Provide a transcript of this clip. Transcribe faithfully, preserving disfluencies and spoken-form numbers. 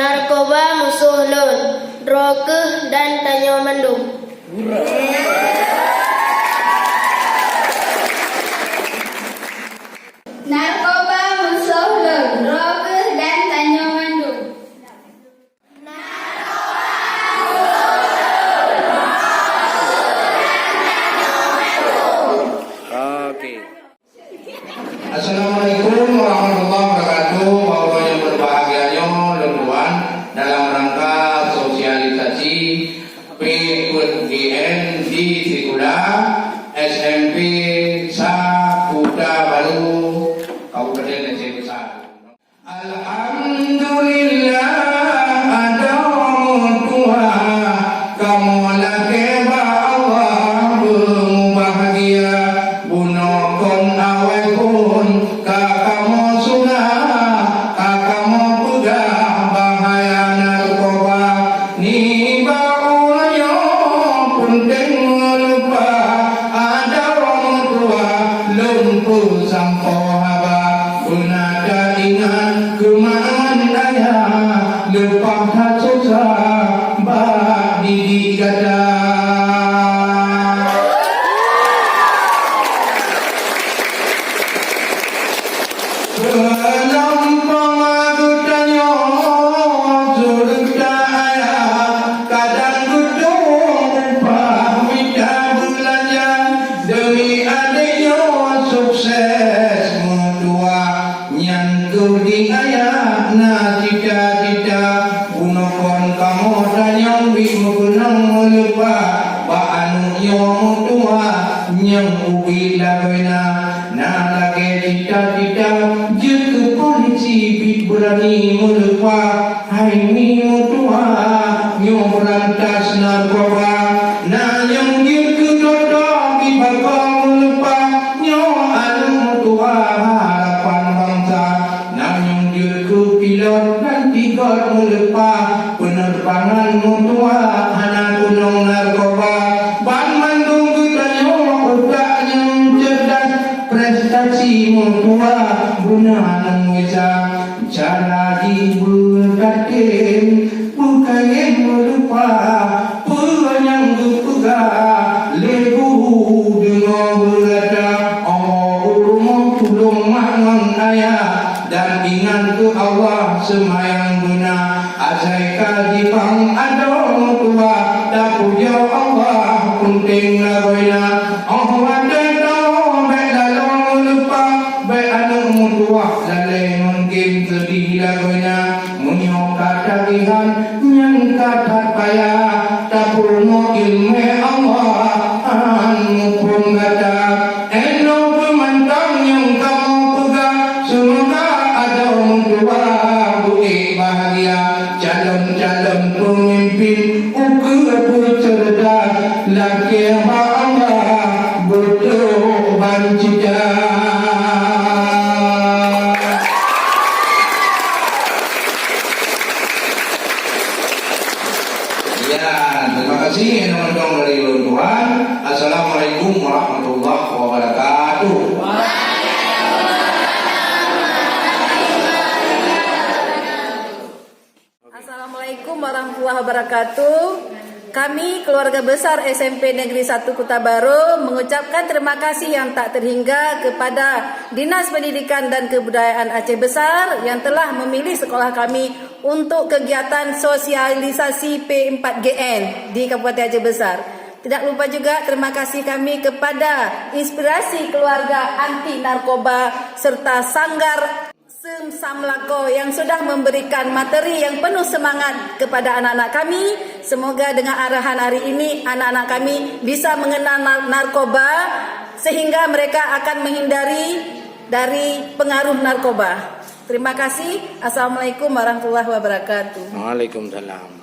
Narkoba musoh lôn, droe kheueh dan tanyoe mandum. Narkoba musoh lôn, droe kheueh dan tanyoe mandum. Oke. Assalamualaikum warahmatullahi wabarakatuh. Bapak Ibu yang berbahagia nyoe, lôn tuan, dalam rangka sosialisasi P empat G N di sikula S M P Sakuta Baru, Kabupaten Aceh Besar. Alhamdulillah, adoe meutuah, kamoe lakée bak Allah beumubahgia. Bunoe kon awai phon ka kamoe suna, ka kamoe peugah bahaya narkoba. Nibak uroe nyoe peunteng meuleupah, adoe meutuah lôn peusampoe haba. Beuna taingat keu ma ngon ayah, leupah that susah bak didik gata. Peunompang geutanyoe syeuruta ayah, kadang geutanyoe upah mita beulanja. Deumi adék nyoe sukses meutuah, nyan keuh di ayah na cita-cita. Bunoe kon kamoe tanyong bit meukeunong meuleupah, bak aneuk nyoe meutuah nyang ubit lagoina. Na lagée cita-cita jeuet keu polisi bit beurani meuleupah. Hai mi meutuah nyoe beurantas narkoba. Na nyang jeuet keu dokto bit bako meuleupah, nyoe aneuk meutuah harapan bansa. Na nyang jeuet keu pilot dan tigot meuleupah, peuneurbangan meutuah hana keunong narkoba. Banmandum geutanyoe utak nyang ceurdas, prestasi meutuah beuna nyang bisa. Cara jih beutatem, peukayen meuleupah, peue nyang geupeugah lé guru deungoe beurata. Allah ureueng tulông mak ngon ayah, dan ingat keu Allah seumayang beuna. Asai ka jipang adoe meutuah, tapujoe Allah peunteng lagoina. Óh watée tao bék laloe meuleupah, bék aneuk meutuah lalée ngon game seudeh lagoina. Meunyoe ka tagihan nyang ka that payah, tapeurunoe ileumé Allah hán muphom gata. Inoe peumantong nyang kamoe peugah, seumoga adoe meutuah beuék bahgia. Calon-calon peumimpin ukeue peuceureudah, lakée bak Allah beutôi ban cita. Ya, terima kasih yang nonton dari London. Assalamualaikum warahmatullahi wabarakatuh. Assalamualaikum warahmatullahi wabarakatuh. Kami, keluarga besar S M P Negeri Satu Kuta Baru, mengucapkan terima kasih yang tak terhingga kepada Dinas Pendidikan dan Kebudayaan Aceh Besar yang telah memilih sekolah kami untuk kegiatan sosialisasi P empat G N di Kabupaten Aceh Besar. Tidak lupa juga terima kasih kami kepada Inspirasi Keluarga Anti Narkoba serta Sanggar Seumsam Lakoe yang sudah memberikan materi yang penuh semangat kepada anak-anak kami. Semoga dengan arahan hari ini, anak-anak kami bisa mengenal nar-, narkoba sehingga mereka akan menghindari dari pengaruh narkoba. Terima kasih. Assalamualaikum warahmatullahi wabarakatuh. Waalaikumsalam.